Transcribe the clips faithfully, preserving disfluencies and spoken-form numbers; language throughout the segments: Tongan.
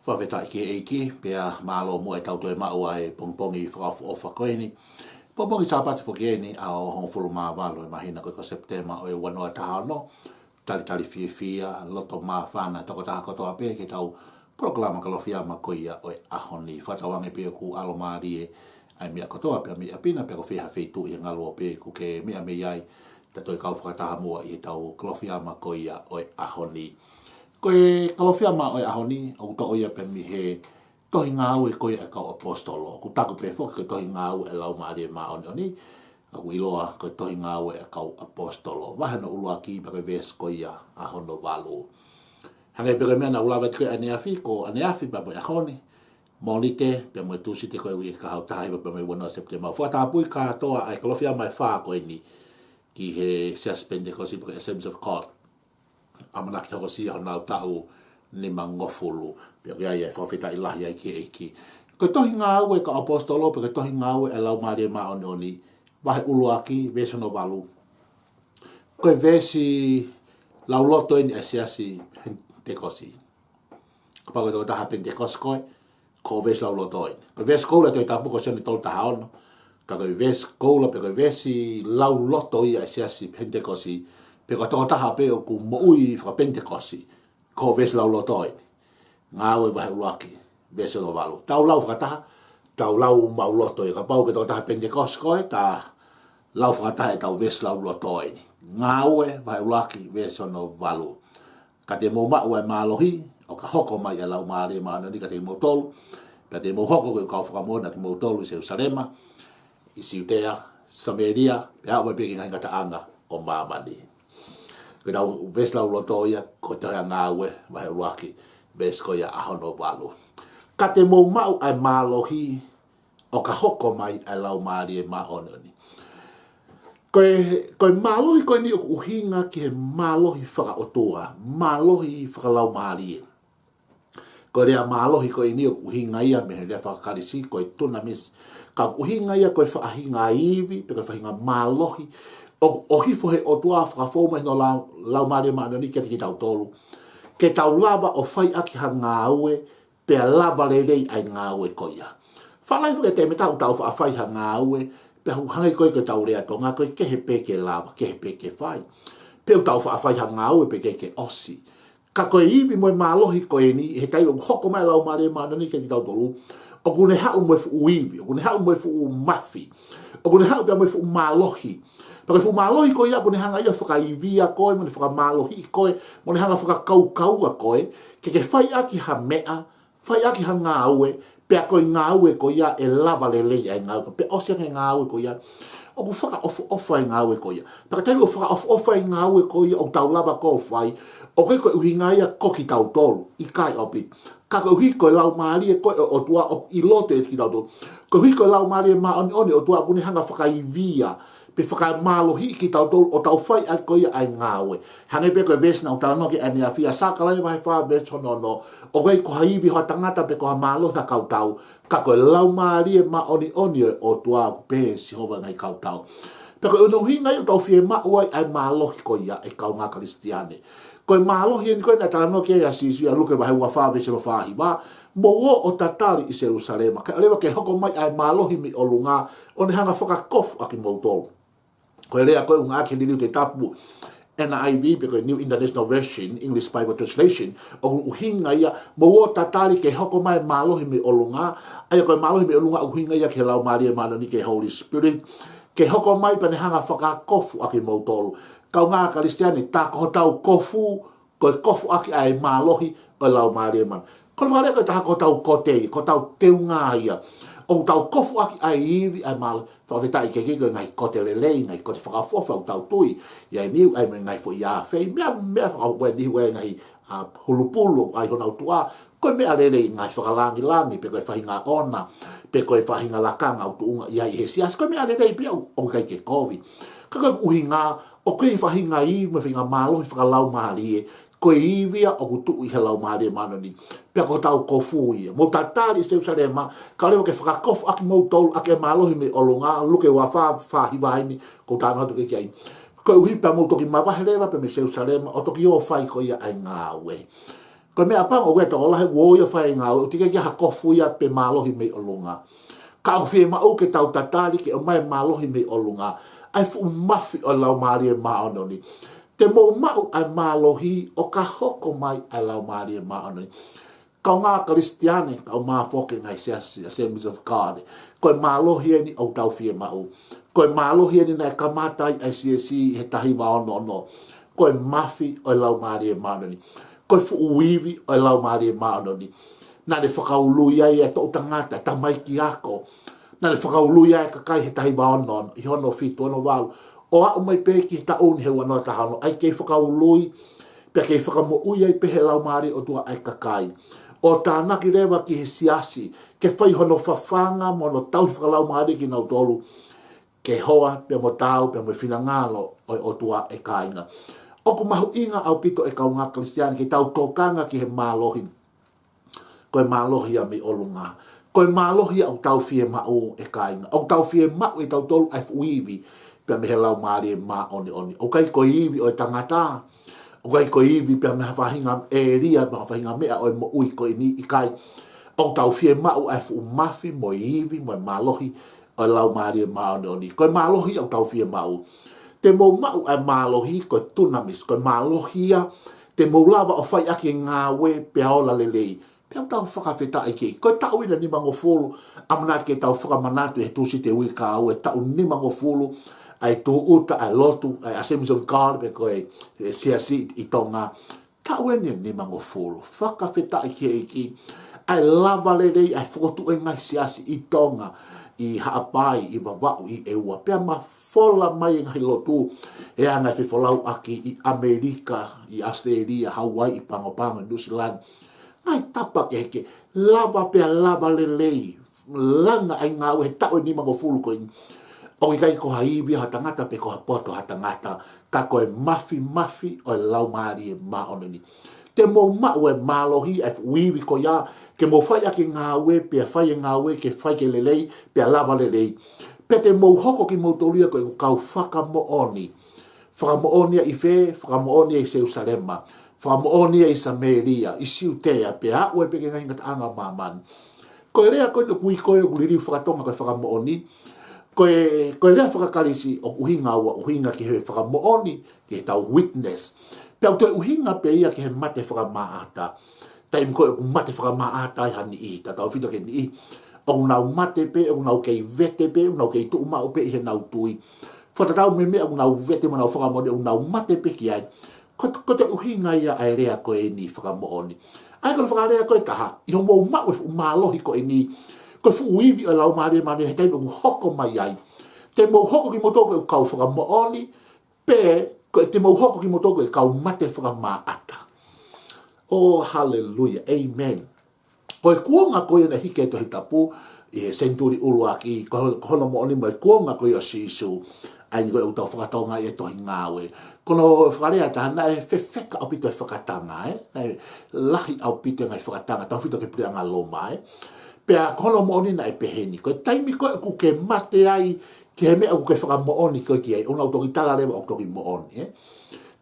Fakafetaʻi ki he ʻEiki, pea mālō muʻa ʻetau toe maʻu ʻa e pongipongi fakaʻofoʻofa ko eni. Pongipongi Sāpate foki eni, ʻaho hongofulu mā valu ʻo e māhina ko ē ko Sepitema ʻo e ua noa taha ono. Talitali fiefia, loto māfana, tokotaha kotoa pē ki heʻetau polokalama Kalofiama ko ia ʻo e ʻaho ni. Fakatauange pē ʻoku ʻalomālie ʻa e meʻa kotoa pē ʻa meʻa pina pē ko fē ha feituʻu ʻi he ngaluope ʻoku ke meʻa mei ai, ta toe kau fakataha muʻa ʻi heʻetau Kalofiama ko ia ʻo e ʻaho ni. Ko e Kalofiama ʻo e ʻaho ni, ʻoku toʻo ia pē mei he tohi Ngāue ko ia ʻa e kau ʻaposetolo. ʻOku taku pē foki ko e tohi Ngāue ʻa e Laumālie Māʻoniʻoni, ka ʻoku ʻiloa ko e tohi Ngāue ʻa e kau ʻaposetolo. Vahe hono ʻuluaki pea ko e veesi ko ia ʻa hono valu. Hangē pē ko e meʻa naʻa ku lave atu ki ai ʻaneafi, ko ʻaneafi pea mo e ʻaho ni, Mōnite pea mo e Tūsite ko e uike kahaʻu taha hiva pea mo e ua noa Sepitema. Fakatapui kātoa ʻa e Kalofiama ʻe fā ko eni ki he Siasi Penitekosi pe ko e Assemblies of God. ʻAmanaki hokosia honau taʻu nimangofulu. Pea ko ia ʻoku ou fakafetaʻi lahi ai ki he ʻEiki. Ko e tohi Ngāue ʻa e kau ʻaposetolo, pe ko e tohi Ngāue ʻa e Laumālie Māʻoniʻoni, vahe ʻuluaki, veesi hono valu. Ko e veesi lauloto eni ʻa e Siasi Penitekosi. Kapau ko e tokotaha Penitekosi koe, ko e veesi lauloto eni. Ko e veesi koula ʻa e Tohi Tapu ko Sione tolu taha ono. Ka ko e veesi koula pe ko e veesi lauloto ia ʻa e Siasi Penitekosi, pe ko e tokotaha pē ʻoku moʻui fakapenitekosi, ko e veesi lauloto eni. Ngāue vahe ʻuluaki, veesi hono valu. Tau lau fakataha, tau lau maʻuloto ia. Kapau ko e tokotaha Penitekosi koe, ta lau fakataha ʻetau veesi lauloto eni. Ngāue vahe ʻuluaki, veesi hono valu. Ka te mou maʻu ʻa e mālohi ʻo ka hoko mai ʻa e Laumālie Māʻoniʻoni kiate kimoutolu, pea te mou hoko ko ʻeku kau fakamoʻoni ʻa kimoutolu ʻi Selusalema, ʻi Siutea, Samēlia, pea aʻu mai pē ki he ngaahi ngataʻanga ʻo māmani. Ko ʻetau veesi lauloto ia ko e tohi ʻa Ngāue vahe ʻuluaki, veesi ko ia ʻa hono valu. Ka te mou maʻu ʻa e mālohi ʻo ka hoko mai ʻa e Laumālie Māʻoniʻoni. Ko e, ko e mālohi ko eni ʻoku ʻuhinga ki he mālohi fakaʻotua, mālohi fakalaumālie. Ko e lea mālohi ko eni ʻoku ʻuhinga ia mei he lea fakaKalisi ko e dunamis. Ka ʻoku ʻuhinga ia ko e faʻahinga ivi, pe ko e faʻahinga mālohi ʻoku ʻohifo he ʻOtua fakafou mai hono lau-, Laumālie Māʻoniʻoni kiate kitautolu, ke tau lava ʻo fai ʻaki ha ngāue, pea lava lelei ʻa e ngāue ko ia. Faʻa lahi foki e taimi ʻoku tau faʻa fai ha ngāue, pea ʻoku hangē ko ē ko ʻetau lea Tonga, ko e kehe pē ke lava, kehe pē ke fai. Pe ʻoku tau faʻa fai ha ngāue pea ke, ke ʻosi. Ka ko e ivi mo e mālohi ko eni, he taimi ʻoku hoko mai ʻa e Laumālie Māʻoniʻoni kiate kitautolu, ʻoku ne haʻu mo e fuʻu ivi, ʻoku ne haʻu mo e fuʻu mafi, ʻoku ne haʻu pea mo e fuʻu mālohi. Pea ko e fuʻu mālohi ko ia ʻoku ne hanga ia ʻo fakaivia koe, mo ne fakamālohiʻi koe, mo ne hanga ʻo fakakaukaua koe, ke ke fai ʻaki ha meʻa, fai ʻaki ha ngāue, pea ko e ngāue ko ia ʻe lava lelei ʻa e ngāue, pea ʻosi ange e ngāue ko ia, ʻoku fakaʻofoʻofa e ngāue ko ia. Pea ka taimi ʻoku fakaʻofoʻofa e ngāue ko ia ʻoku tau lava ko ē ʻo fai, ʻoku ʻikai ko e ʻuhinga ia ko kitautolu, ʻikai ʻaupito. Ka koeʻuhi ko e Laumālie ko ē ʻo e ʻOtua ʻoku ʻi loto ʻiate kitautolu. Koeʻuhi ko e Laumālie Māʻoniʻoni ʻo e ʻOtua ʻoku ne hanga ʻo fakaivia, pe fakamālohiʻi kitautolu ʻo tau fai ʻaki ko ia ʻa e ngāue. Hangē pē ko e veesi naʻa ku talanoa ki ai ʻaneafi, ʻa Sakalaia vahe fā veesi hono ono, ʻoku ʻikai ko ha ivi ʻa ha tangata pe ko ha mālohi ʻa ha kautau, ka ko e Laumālie Māʻoniʻoni ʻo e ʻOtua ʻoku pehē ʻe Sihova ʻo e ngaahi kautau. Pea ko hono ʻuhinga ia ʻoku tau fiemaʻu ai ʻa e mālohi ko ia, ʻe kāinga Kalisitiane. Ko e mālohi eni ko ē naʻe talanoa ki ai ʻa Sīsū ʻia Luke vahe ua fā veesi hono fā hiva, mou ō ʻo tatali ʻi Selusalema, kae ʻoua leva ke hoko mai ʻa e mālohi mei ʻolunga, ʻo ne hanga ʻo fakakofu ʻa kimoutolu. Ko e lea ko ē ʻoku ngāueʻaki he liliu Tohi Tapu N I V, pe ko e New International Version, English Bible Translation, ʻoku ʻuhinga ia, mou ō ʻo tatali ke hoko mai e mālohi mei ʻolunga, ʻa ia ko e mālohi mei ʻolunga ʻoku ʻuhinga ia ki he Laumālie Māʻoniʻoni, ki he Holy Spirit, ke hoko mai pea ne hanga ʻo fakakofu ʻa kimoutolu. Kāinga Kalisitiane, tā ko hotau kofu, ko e kofu ʻaki ʻa e mālohi ʻo e Laumālie Māʻoniʻoni. Ko e fakalea ko e taha ko hotau kote, ko hotau teunga ia. ʻOku tau kofu ʻaki ʻa e ivi ʻa e mālohi. Fakafetaʻi ki he ʻEiki ko e ngaahi kote lelei, ngaahi kote fakaʻofoʻofa ʻoku tau tui. ʻI ai e niu, ʻai mo e ngaahi foʻi ʻafei, meʻa, meʻa fakaʻofoʻofa, niu ʻa e ngaahi, ʻa, hulupu ʻoku ʻai honau tuʻa. Ko e meʻa lelei, ngaahi fakalāngilangi, pe ko e faʻahinga ʻona, pe ko e faʻahinga lakanga ʻoku tuʻunga ʻi ai ʻi he siasi. Ko e meʻa lelei pē ia ʻoku, ʻoku ʻikai ke kovi. Ka ko e ʻuhinga, ʻoku ʻi ai e faʻahinga ivi mo e faʻahinga mālohi fakalaumālie, ko e ivi ia ʻoku tuʻu ʻi he Laumālie Māʻoniʻoni. Pea ko hotau kofu ia. Mou tatali ʻi Selusalema, kae ʻoua leva ke fakakofu ʻa kimoutolu ʻaki e mālohi mei ʻolunga, Luke ua fā, fā hiva eni, ʻoku ou talanoa atu ki ai. Koeʻuhi pea mou toki mavahe leva pē mei Selusalema, ʻo toki ō ʻo fai ko ia ʻa e ngāue. Ko e meʻapango ʻoku ʻi ai e tokolahi ʻoku ʻi ai e faʻahinga ngāue ʻoku teʻeki ke ʻi ai ha kofu ia pe mālohi mei ʻolunga. Ka ʻoku fiemaʻu ke tau tatali ke ʻomai e mālohi mei ʻolunga, ʻa e fuʻu mafi ʻo e Laumālie Māʻoniʻoni. Te mou maʻu ʻa e mālohi ʻo ka hoko mai ʻa e Laumālie Māʻoniʻoni. Kaungā Kalisitiane, kau māfoke ngaahi siasi, Assemblies of God. Ko e mālohi eni ʻoku tau fiemaʻu. Ko e mālohi eni naʻe kamata ai ʻa e siasi he taha hiva ono ono. Ko e mafi ʻo e Laumālie Māʻoniʻoni. Ko e fuʻu ivi ʻo e Laumālie Māʻoniʻoni. Naʻa ne fakaului ai e toʻu tangata, tamaiki ako. Naʻa ne fakaului ai e kakai he taha hiva ono ono, ʻi hono fitu ono valu. ʻO aʻu mai pē ki he taʻu ni he ua noa taha ono, ʻa ia kei fakaului, pea kei fakamoʻui ai pē he Laumālie ʻo e ʻOtua ʻa e kakai. ʻO tānaki leva ki he siasi, ke fai hono fafanga mo hono tauhi fakalaumālie kinautolu, ke hoa pea mo taau pea mo e finangalo ʻo e ʻOtua, ʻe kāinga. ʻOku mahuʻinga ʻaupito, ʻe kaungā Kalisitiane, ke tau tokanga ki he mālohi. Ko e mālohi ia mei ʻolunga. Ko e mālohi ia ʻoku tau fiemaʻu, ʻe kāinga. ʻOku tau fiemaʻu ʻe tautolu ʻa e fuʻu ivi pea mei he Laumālie Māʻoniʻoni. ʻOku ʻikai ko e ivi ʻo e tangata. ʻOku ʻikai ko e ivi pea mei ha faʻahinga ʻēlia, mei ha faʻahinga meʻa ʻo e moʻui ko eni, ʻikai. ʻOku tau fiemaʻu ʻa e fuʻu mafi mo e ivi mo e mālohi ʻo e Laumālie Māʻoniʻoni. Ko e mālohi ia ʻoku tau fiemaʻu. Te mou maʻu ʻa e mālohi, ko e dunamis, ko e mālohi ia te mou lava ʻo fai ʻaki e ngāue pea ola lelei. Pea ʻoku tau fakafetaʻi ki ai. Ko e taʻu eni ʻe nimangofulu, ʻamanaki ke tau fakamanatu he Tūsite uike kahaʻu, e taʻu nimangofulu ʻa e tūʻuta ʻa e lotu ʻa e Assemblies of God pe ko e, e siasi ʻi Tonga. Taʻu eni ʻe nimangofulu. Fakafetaʻi ki he ʻEiki. ʻA e lava lelei ʻa e fokotuʻu e ngaahi siasi ʻi Tonga, ʻi Haʻapai, ʻi Vavaʻu, ʻi ʻEua. Pea mafola mai e ngaahi lotu, ʻi he ngaahi fefolauʻaki ʻi ʻAmelika, ʻi ʻAositelēlia, Hauaiʻi, Pangopango, Nuʻusila ni. Ngaahi tapa kehekehe, lava pea lava lelei. Langa ai ngāue he taʻu ʻe nimangofulu ko eni. ʻOku ʻikai ko ha ivi ha tangata pe ko ha poto ha tangata, ka ko e mafimafi ʻo e Laumālie Māʻoniʻoni. Te mou maʻu e mālohi, ʻa e fuʻu ivi ko ia, ke mou fai ʻaki e ngāue, pea fai e ngāue ke fai ke lelei, pea lava lelei. Pea te mou hoko kimoutolu ia ko e kau fakamoʻoni. Fakamoʻoni ia ʻi fē? Fakamoʻoni ia ʻi Selusalema. Fakamoʻoni ia ʻi Samēlia, ʻi Siutea, pea aʻu ai pē ki he ngaahi ngataʻanga ʻo māmani. Ko e lea ko eni ʻoku ui ko ē, ʻoku liliu fakatonga ko e fakamoʻoni. Ko e, ko e lea fakaKalisi ʻoku ʻuhinga ua, ʻuhinga ki he fakamoʻoni, ki heʻetau witness. Pea ʻoku toe ʻuhinga pē ia ki he mate fakamaʻata. Taimi ko ē ʻoku mate fakamaʻata ai ha niʻihi, tautautefito ki he niʻihi ʻoku nau mate pē, ʻoku nau kei vete pē, ʻoku nau kei tuʻu maʻu pē ʻi heʻenau tui. Fakatatau mo e meʻa ʻoku nau vete mo nau fakamoʻoni, ʻoku nau mate pē ki ai. Ko, ko e toe ʻuhinga ia ʻa e lea ko eni fakamoʻoni. ʻA ia ko hono fakalea ko ē ʻe taha, ʻi hoʻomou maʻu e fuʻu mālohi ko eni, ko e fuʻu ivi ʻo e Laumālie Māʻoniʻoni he taimi ʻoku hoko mai ai, te mou hoko kimoutolu ko e kau fakamoʻoni, pe ko e te mou hoko kimoutolu ko e kau mate fakamaʻata. Oh, hallelujah. Amen. Ko e kuonga ko ia naʻe hiki ai e Tohi Tapu ʻi he senituli ʻuluaki, ko ho-, ko hono moʻoni mo e kuonga ko ia ʻo Sīsū, ʻa eni ko ē ʻoku tau fakatokangaʻi ʻi he tohi Ngāue. Ko hono fakalea ʻe taha, naʻe fefeka ʻaupito e fakatanga, ē? Naʻe lahi ʻaupito e ngaahi fakatanga, tautefito ki he puleʻanga Loma, ē? Pea ko hono moʻoni naʻe pehē ni, ko e taimi ko ē ʻoku ke mate ai ki he meʻa ʻoku ke fakamoʻoni koe ki ai, ʻoku nau toki tala leva ʻoku toki moʻoni, ē?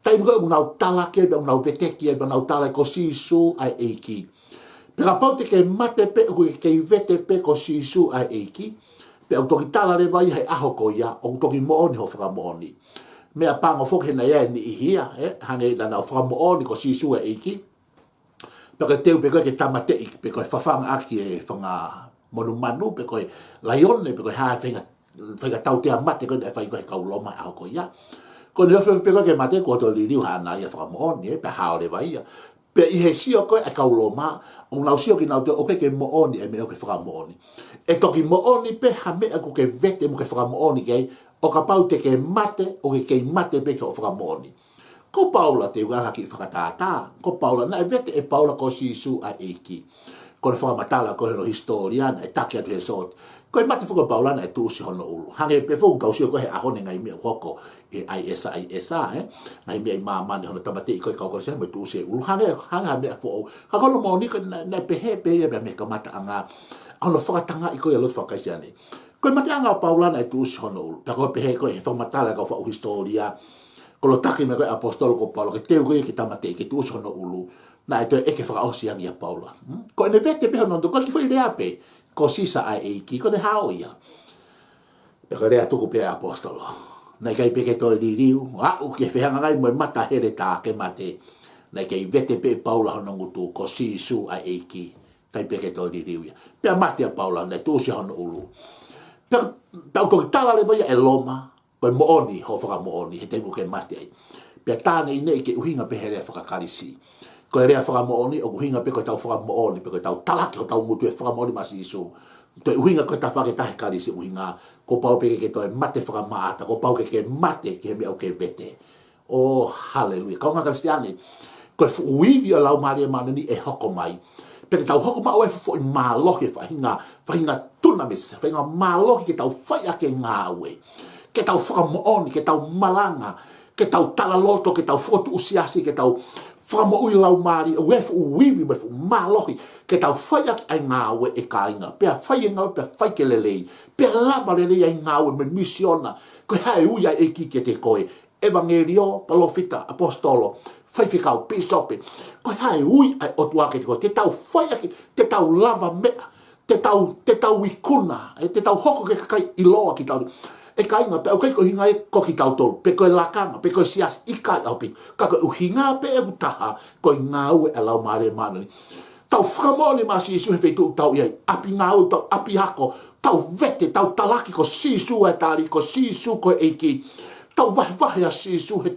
Taimi ko ē ʻoku nau tala ki ai, pea ʻoku nau vete ki ai, pea nau tala ko Sīsū ʻa e ʻEiki. Pea kapau te ke mate pē ʻoku ke kei vete pē ko Sīsū ʻa e ʻEiki, pea ʻoku toki tala leva ia he ʻaho ko ia ʻoku toki moʻoni hoʻo fakamoʻoni. Meʻapango foki he naʻe ʻi ai e niʻihi ia, ē, hangē naʻa nau fakamoʻoni ko Sīsū ʻa e ʻEiki, pea ko e teu pē ko ē ke tāmateʻi, pe ko e fafanga ʻaki e fanga monumanu, pe ko e laione, pe ko e hā e faʻahinga, faʻahinga tautea mate ko ē naʻe fai ko ē he kau Loma he ʻaho ko ia. Ko ʻene ofi pē ko ē ke mate, kuo toe liliu haʻana ia fakamoʻoni, ē, pea hao leva ia. Pea ʻi he sio ko ē ʻa e kau Loma, ʻoku nau sio kinautolu ʻoku ʻikai ke moʻoni e meʻa ʻoku ke fakamoʻoni. ʻE toki moʻoni pē ha meʻa ʻoku ke vete mo ke fakamoʻoni ki ai, ʻo kapau te ke mate, ʻoku ke kei mate pē ki hoʻo fakamoʻoni. Ko Paula, te u ʻoange ha kiʻi fakatātā. Ko Paula, naʻe vete ʻe Paula ko Sīsū ʻa e ʻEiki. Ko hono fakamatala ko ē hono hisitōlia, naʻe taki atu he sōtia. Ko e mate foki ʻo Paula naʻe tuʻusi hono ʻulu. Hangē pē foki ʻoku tau sio ko ē he ʻaho ni e ngaahi meʻa ʻoku hoko ʻi he ʻAi ʻEsa, ʻAi ʻEsa, ē? Ngaahi meʻa ʻi māmani, hono tāmateʻi ko ē e kau Kalisitiane mo e tuʻusi e ʻulu. Hangē, hangē ha meʻa foʻou. Ka ko hono moʻoni ko ē naʻe, naʻe pehē pē ia mei he kamataʻanga. ʻA hono fakatangaʻi ko ē e lotu faka-Kalisitiane. Ko e mateʻanga ʻo Paula naʻe tuʻusi hono ʻulu. Pea ko e pehē ko ē he fakamatala ʻa e kau faʻu hisitōlia, ko hono taki mai ko ē ʻe he ʻaposetolo ko Paula ke teu ko ia ke tāmateʻi, ke tuʻusi hono ʻulu. Naʻe toe ʻeke fakaʻosi ange ʻa Paula. Hmm? Ko ʻene vete pē hono tuʻu, ko e kiʻi foʻi lea pē, ko Sisa ʻa e ʻEiki, ko ʻene hao ia. Pea ko e lea tuku pē ʻa e ʻaposetolo. Naʻe ʻikai pē ke toe liliu, aʻu ki he fehangahangai mo e mata heletā ke mate. Naʻe kei vete pē ʻe Paula hono ngutu, ko Sīsū ʻa e ʻEiki. ʻIkai pē ke toe liliu ia. Pea mate ʻa Paula, naʻe tuʻusi hono ʻulu. Pea, pea u toki tala leva ia ʻe Loma, ko e moʻoni hoʻo fakamoʻoni, he taimi ʻoku ke mate ai. Pea tā neʻineʻi ke ʻuhinga pē he lea fakaKalisi. Ko e lea fakamoʻoni, ʻoku ʻuhinga pē ko ʻetau fakamoʻoni, pe ko ʻetau talaki hotau ngutu he fakamoʻoni maʻa Sīsū. Toe ʻuhinga ko e tafaʻaki ʻe taha ʻe Kalisi ʻuhinga, kuo pau pē ke ke toe mate fakamaʻata, kuo pau ke ke mate ki he meʻa ʻoku ke vete. ʻOi, haleluia. Kaungā Kalisitiane, ko e fuʻu ivi ʻo e Laumālie Māʻoniʻoni ʻe hoko mai. Pea ke tau hoko mai ʻo e fuʻu foʻi mālohi he faʻahinga, faʻahinga dunamis, faʻahinga mālohi ke tau fai ʻaki e ngāue. Ke tau fakamoʻoni, ke tau malanga, ke tau talaloto, ke tau fokotuʻu siasi, ke tau fakamoʻui laumālie, ʻo e fuʻu ivi mo e fuʻu mālohi, ke tau fai ʻaki ʻa e ngāue ʻe kāinga. Pea fai e ngāue, pea fai ke lelei. Pea lava lelei ʻa e ngāue mo e misiona. Ko e hā e ui ʻa e ʻEiki kiate koe? ʻEvangelio, palōfita, ʻaposetolo, faifekau, pīsope. Ko e hā e ui ʻa e ʻOtua kiate koe? Te tau fai ʻaki, te tau lava meʻa, te tau, te tau ikuna, ʻe, te tau hoko ko e kakai ʻiloa kitautolu. ʻE kāinga, pea ʻoku ʻikai ko e ʻuhinga ia ko kitautolu, pe ko e lakanga, pe ko e siasi, ʻikai ʻaupito. Ka ko e ʻuhinga pē ʻe taha, ko e ngāue ʻa e Laumālie Māʻoniʻoni. Tau fakamoʻoni maʻa Sīsū he feituʻu ʻoku tau ʻi ai, ʻapi ngāue, tau ʻapiako, tau vete, tau talaki ko Sīsū ʻa e tali, ko Sīsū ko e ʻEiki. Tau vahevahe ʻa Sīsū he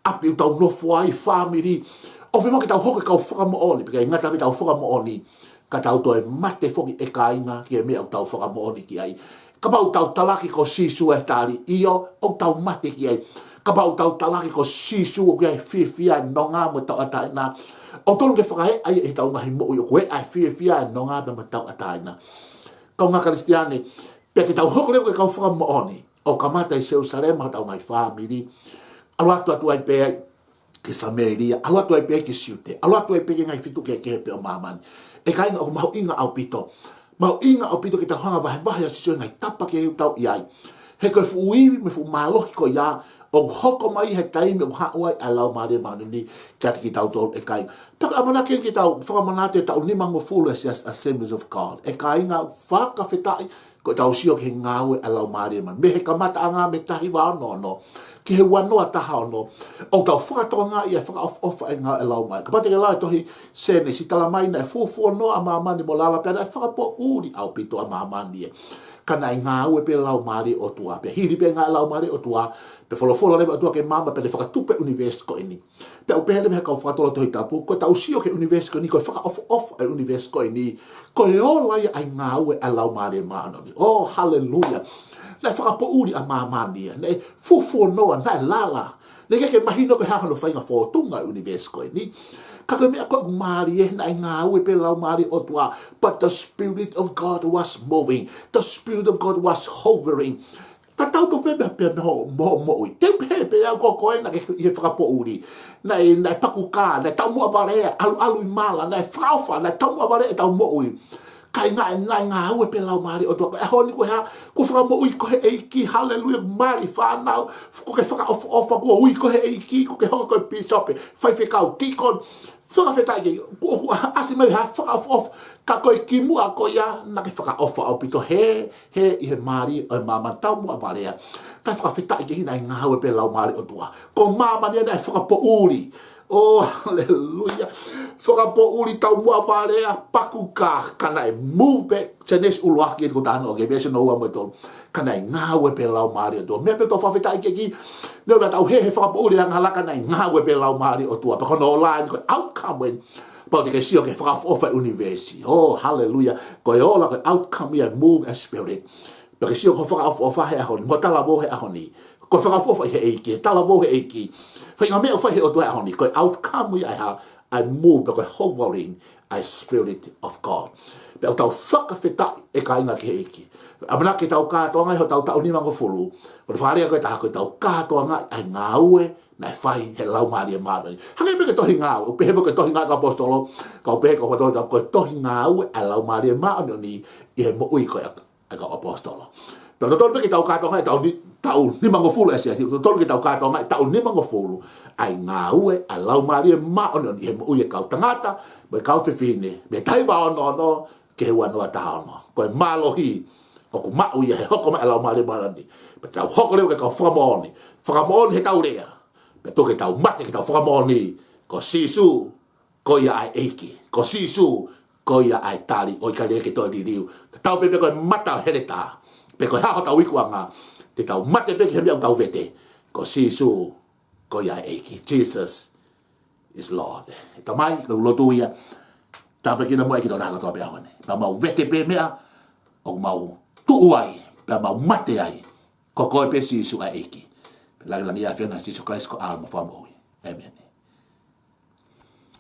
ʻapi ʻoku tau nofo ai, fāmili. ʻOfa mai ke tau hoko ko e kau fakamoʻoni, pea ʻikai ngata pē ʻetau fakamoʻoni, ka tau toe mate foki ʻe kāinga ki he meʻa ʻoku tau fakamoʻoni ki ai. Kapau ʻoku tau talaki ko Sīsū ʻa e tali, ʻio, ʻoku tau mate ki ai. Kapau ʻoku tau talaki ko Sīsū ʻoku ʻi ai e fiefia, nonga mo tauʻatāina, ʻoku totonu ke fakaeʻa ia ʻi heʻetau ngaahi moʻui, ʻoku ʻi ai e fiefia, nonga pea mo tauʻatāina. Kaungā Kalisitiane, pea ke tau hoko leva ko e kau fakamoʻoni, ʻo kamata ʻi Selusalema, hotau ngaahi fāmili, ʻalu atu atu ai pē ai ki Samēlia, ʻalu atu ai pē ai ki Siutea, ʻalu atu ai pē ki he ngaahi feituʻu kehekehe pē ʻo māmani. ʻE kāinga, ʻoku mahuʻinga ʻaupito. Mahuʻinga ʻaupito ke tau hanga ʻo vahevahe ʻa Sīsū he ngaahi tapa kehe ʻoku tau ʻi ai. He ko e fuʻu ivi mo e fuʻu mālohi ko ia, ʻoku hoko mai he taimi ʻoku haʻu ai ʻa e Laumālie Māʻoniʻoni kiate kitautolu, ʻe kāinga. Pea ko e ʻamanaki ke tau fakamanatu e taʻu nimangofulu ʻa e Assemblies of God. ʻE kāinga, fakafetaʻi, ko ʻetau sio ki he ngāue ʻa e Laumālie Māʻoniʻoni. Mei he kamataʻanga mei he taha hiva ono ono ki he ua noa taha ono, ʻoku tau fakatokangaʻi e fakaʻofoʻofa ʻa e ngāue ʻa e Laumālie. Kapau te ke lau e tohi Sēnesi, talamai naʻe fuofuoloa ʻa māmani mo lala, pea naʻe fakapoʻuli ʻaupito ʻa māmani ē. Ka naʻe ngāue pē Laumālie ʻOtua. Pea hili pē ngāue ʻa e Laumālie ʻOtua, pea folofola leva ʻOtua ki māmani, pea ne fakatupu e ʻunivēsi ko eni. Pea ʻoku pehē leva he kau fakatotolo Tohi Tapu, ko ʻetau sio ki he ʻunivēsi ko eni, ko e fakaʻofoʻofa e ʻunivēsi ko eni, ko e ola ia ʻa e ngāue ʻa e Laumālie Māʻoniʻoni. ʻOi, haleluia. Naʻe fakapoʻuli ʻa māmani ē, naʻe fuofuoloa, naʻe lala. Naʻe ʻikai ke mahino ko e hā hono faʻahinga fōtunga e ʻunivēsi ko eni. Ka ko e meʻa ko ē ʻoku mālie, naʻe ngāue pē Laumālie ʻOtua. But the Spirit of God was moving. The Spirit of God was hovering. Tatau tofu pē pea mo hoʻo moʻui. Te u pehē pē au ko koe naʻa ke ʻi he fakapoʻuli. Naʻe, naʻe paku kā, naʻe taumuʻa valea, ʻalu, ʻalu ʻi mala, naʻe fakaʻofa, naʻe taumuʻa valea ʻetau moʻui. Kāinga, naʻe ngāue pē Laumālie ʻOtua. Ko e ʻaho ni ko e hā, kuo fakamoʻui koe ʻe he ʻEiki, haleluia, mali fānau, kuo ke fakaʻofoʻofa, kuo ui koe ʻe he ʻEiki, kuo ke hoko ko e pīsope, faifekau, tikoni. Fakafetaʻi ke, ʻoku, ʻoku ʻasi mai ha fakaʻofoʻofa, ka ko e kimuʻa ko ia, naʻa ke fakaʻofa ʻaupito he, he ʻi he mali ʻo e māmani, taumuʻa valea. Ka fakafetaʻi ke ʻi ai e ngāue pē Laumālie ʻOtua. Ko māmani naʻe fakapoʻuli. ʻOi, haleluia. Fakapoʻuli, taumuʻa valea, paku kā, ka naʻe move pē, Sēnesi ʻuluaki ki he kuo talanoa ki ai, veesi hono ua mo e tolu. Ka naʻe ngāue pē Laumālie ʻOtua. Meʻa pē ʻoku tau fakafetaʻi ki ai, neongo naʻa tau hē he fakapoʻuli angahala, ka naʻe ngāue pē Laumālie ʻOtua. Pea ko hono ola eni ko e outcome eni. Pau te ke sio ki he fakaʻofoʻofa e ʻunivēsi. ʻOi, haleluia. Ko e ola ko e outcome ia e move ʻa e Spirit. Pea ke sio ki hoʻo fakaʻofoʻofa he ʻaho ni, mo e talavou he ʻaho ni. Ko e fakaʻofoʻofa ʻi he ʻEiki, talavou he ʻEiki. Faʻahinga meʻa ʻoku fai he ʻOtua he ʻaho ni. Ko e outcome ia ʻa e hā, ʻa e move, pe ko e hovering ʻa e Spirit of God. Pea ʻoku tau fakafetaʻi ʻe kāinga ki he ʻEiki. ʻAmanaki ke tau kātoanga ʻi hotau taʻu nimangofulu. Ko e fakalea ko ē ʻe taha, ko ʻetau kātoanga ʻa e ngāue naʻe fai he Laumālie Māʻoniʻoni. Hangē pē ko e tohi Ngāue, ʻoku pehē pē ko e tohi Ngāue ʻa e kau ʻaposetolo, ka ʻoku pehē ko e tohi, ko e tohi Ngāue ʻa e Laumālie Māʻoniʻoni ʻi he moʻui ko ia ʻa e kau ʻaposetolo. Pea totonu pē ke tau kātoanga ʻi he taʻu ni-, taʻu nimangofulu ʻa e siasi, totonu ke tau kātoanga ʻi he taʻu nimangofulu ʻa e ngāue ʻa e Laumālie Māʻoniʻoni ʻi he moʻui ʻa e kau tangata, mo e kau fefine, mei he taha hiva ono ono ki he ua noa taha ono. Ko e mālohi ʻoku maʻu ia he hoko mai ʻa e Laumālie Māʻoniʻoni. Pea tau hoko leva ko e kau fakamoʻoni, fakamoʻoni heʻetau lea. Pea tuku ke tau mate ke tau fakamoʻoni, ko Sīsū ko ia ʻa e ʻEiki. Ko Sīsū ko ia ʻa e tali, ʻo ʻikai leva ke toe liliu. Tatau pē pe ko e mata ʻo heletā, pe ko e hā hotau ikuʻanga, te tau mate pē ki he meʻa ʻoku tau vete. Ko Sīsū ko ia ʻa e ʻEiki. Jesus is Lord. ʻE Tamai, ko e lotu ia, tāpuekina muʻa e kiʻi tokotaha kotoa pē he ʻaho ni. Pea mau vete pē meʻa ʻoku mau tuʻu ai, pea mau mate ai. Ko koe pē Sīsū ʻa e ʻEiki. Pea langilangiʻia ʻa e ʻAfiona, Sīsū Kalaisi ko e ʻAlo mo e Fakamoʻui. ʻĒmeni.